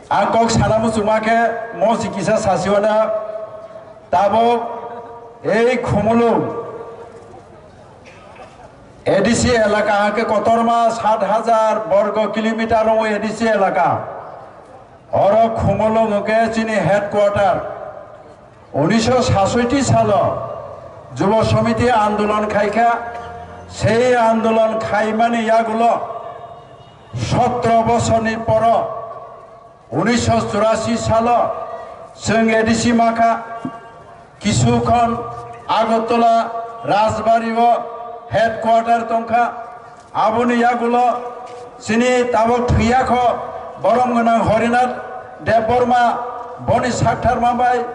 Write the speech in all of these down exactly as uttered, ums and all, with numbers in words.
Ang kok sana muchungma khe mosi kisa sasiwana tabok ei Khumulwng A D C elaka hake kotorma sat hajar borgo kilometer o A D C elaka. Oro Khumulwng hwnkhe chini headquarter. Unisho sasoiti salo Jubo Samiti andolon khaikha, sei andolon khaimani yagulo sotro bosorni poro unisho churasi salo chwng A D C makha, kisu khon Agartala Rajbari o headquarter tongkha. Aboni yagulo chini tabok thwiyakho borom gwnang Harinath Debbarma, boni saktharma bai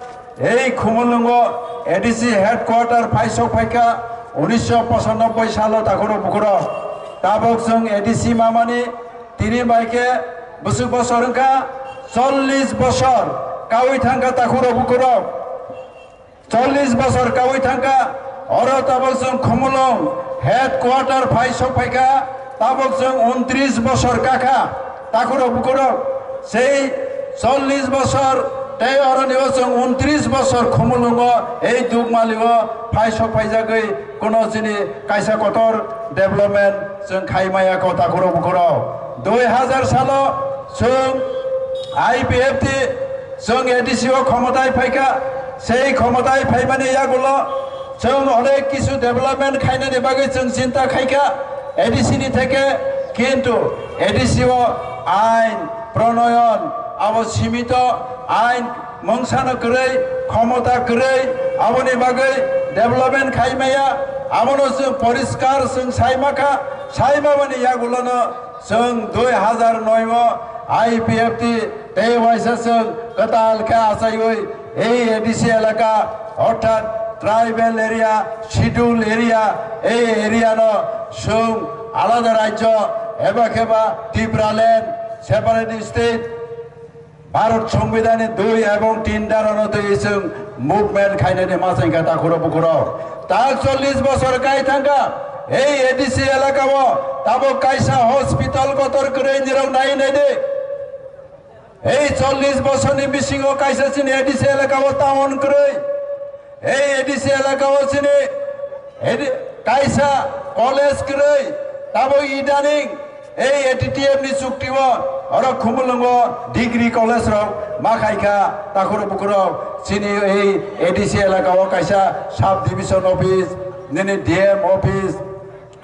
ei Khumulwngo A D C headquarter phaisok phaikha unisho pochanobboi salo takhuro bukhuro. Tabok chwng A D C mamani tini bai khe bwswk bosor wngkha, chollish bosor kaui thangkha takhuro bukhuro. Chollish bosor kaui thangkha, oro tabok chwng Khumulwng headquarter phai sok phaikha, tabok chwng untris bosor kakha, takhurok bukhurok sei chollish bosor tei oroni o chwng untris bosor Khumulwngo ei Dukmalio phai sok phaijagwi kono chini kaisa kotor development chwng khai maya ko takhurok bukhurok. Dui hajar salo chwng I P F T chwng A D C o khomotai phaikha, sei khomotai phaimani yagulo chwng onek kisu development khainani bagwi chwng chinta khaikha A D C ni theke, kintu A D C o ain pronoyon abo simito, ain mungsano kwrwi, khomota kwrwi, aboni bagwi development khai maya, abono chwng poriskar chwng sai makha, sai mamani yagulono chwng dui hajar noi o I P F T tei waisa chwng kwtal khe achaiwi ei A D C elaka, orthat tribal area, schedule area, ei area no chwng alada rajyo eba kheba Tipraland, separate state, Bharat Songbidanni dui ebong tin dharano twi chwng movement khainani ma chwngkha takhuro bukhuro. Tak chollish bosor kai thangkha, ei A D C elakao tabok kaisa hospital kotor kwrwi nirok nai nai di. Ei chollish bosorni bisingo kaisa chini A D C elakao town kwrwi. Ei A D C elakao chini A D, kaisa college kwrwi, tabo idaning ei A T T F ni chukti o oro Khumulwngo degree college rok ma khaikha, takhurok bukhurok chini ei A D C elakao kaisa sub division office, nini D M office,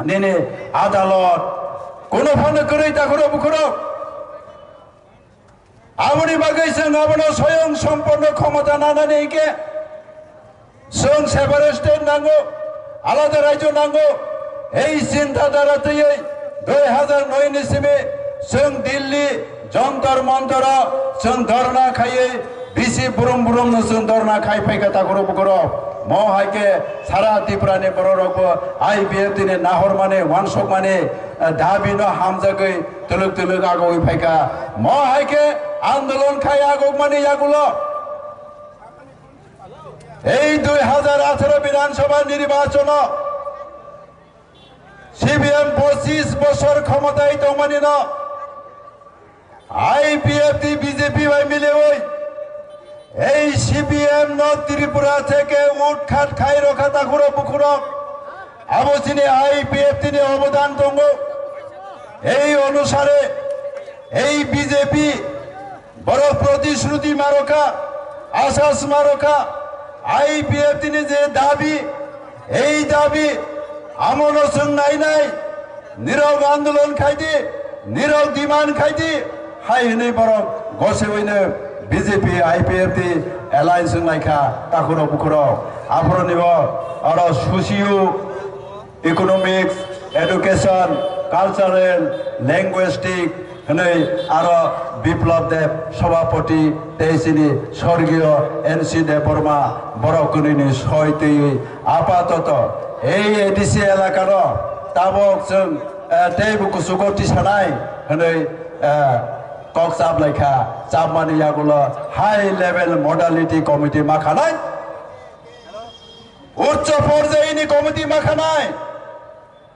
nini adalot, kono phano kwrwi takhurok bukhurok. Aboni bagwi chwng abono soyong somporno khomota nanani hinkhe chwng separate state nango, alada rajyo nango. Ei chinta dhara twiwi dui hajar noi ni simi chwng Delhi Jontor Montoro chwng dhorna khaiwi bisi burum burumno chwng dhorna khai phaikha takhurok bukhurok. Mo hai khe sara Tripura ni borok rokbo I P F T ni nahormani, wansukmani, eh, dabi no hamjagwi twlwk twlwk agoi phaikha. Mo hai khe andolon khai agokmani yagulo ei dui hajar atharo Bidhan Sabha nirbachono C P M pochis bosor khomotai tongmani no I P F T B J P bai miliwi ei C P M no Tripura theke utkhat khai rokha takhurok bukhurok. Abo chini I P F T ni obodan tongo. Ei onusare ei B J P borok protishruti ma rokha, asas ma rokha, I P F T ni je dabi, ei dabi amono chwng nainai, nirok andolon khaidi, nirok demand khaidi, hai hwnwi borok gosewino B J P I P F T alliance wnglaikha takhurok bukhurok. Aphuruni bo oro susiu economics, education, cultural, linguistic hwnwi aro Biplab Deb Sabhapati tei chini sorgiyo N C Debbarma borok kwnwini soi twiwi apatoto ei A D C elakano tabok chwng, eh, teibo kuchugo tisanai hwnwi, eh, kok chaplaikha, chapmani yagulo high level modality committee ma khanai. Uccho porjayini committee ma khanai,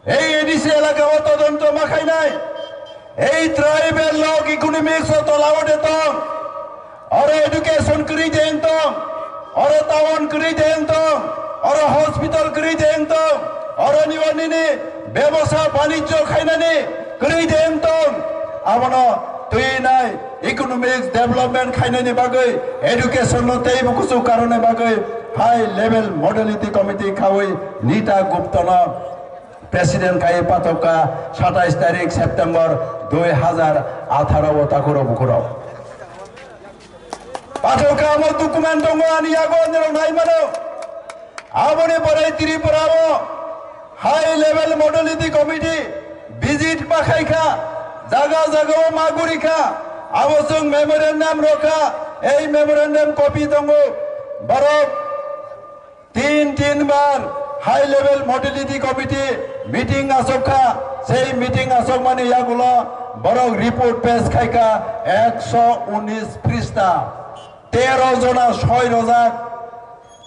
ei A D C elakao todonto ma khainai, Ei tribal rok economics o tola o de tong, oro education kwrwi de wng tong, oro town kwrwi de wng tong, oro hospital kwrwi de wng tong, oro ni o nini bebosa banijyo khainani kwrwi de wng tong. Abono twi nai economics development khainani bagwi, education no teibo kuchuk karoni bagwi high level modality committee khawi Nita Gupta no President kai pathok kha satais tarik September dui hazar atharo o takhuro bukhuro. Pathok kha amo document tongo ani yago nirok nai mano. Aboni pore Tripura o high level modality committee visit pakhai kha, jaga jaga o maguri kha, abo chwng memorandum rok kha, ei memorandum copy tongo, borok Tin tin bar high level modality committee meeting asok kha, sei meeting asok mani yagulo borok report pass khai kha ekso unis phrista, tero jona soi rojak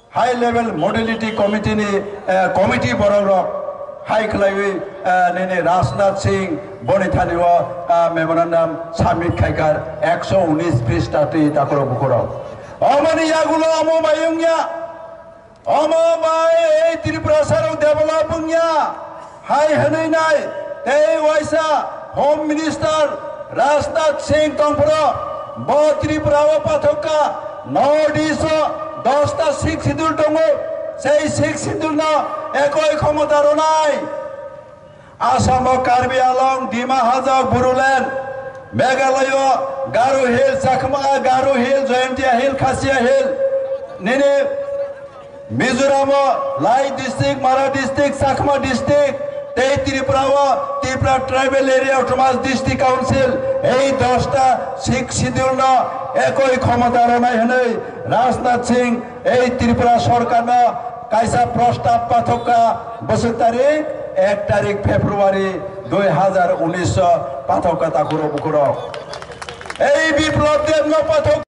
high level modality committee ni, eh, committee borok rok hai khlaiwi, eh, nini Rajnath Singh boni thani o, eh, memorandum submit khai kha ekso unis phrista twi takhuro bukhuro. Omoni yagulo omo bai wngya. Omo bai ei Tripura sarok develop wngya hai hwnwi nai tei waisa Home Minister Rajnath Singh tongphuru bo Tripura o pathok kha North East o dosta Sixth Schedule tongo, sei Sixth Schedule no ekoi khomota rwnai. Assam o Karbi Anglong, Dima Hasao, Bodoland, Meghalaya o Garo Hill, Chakma, Garo Hill, Jaintia Hill, Khasia Hill, nini Mizoram o Lai District, Mara District, Chakma District, tei Tripura o Tripura Tribal Area Autonomous District Council, ei dosta Sixth Schedule no ekoi khomota rwnai hwnwi Rajnath Singh ei Tripura sorkar no kaisa prostab pathok kha bwswk tarik, ek tarik February dui hazar unis o pathok kha takhuro bukhuro. Ei Biplab Deb no pathok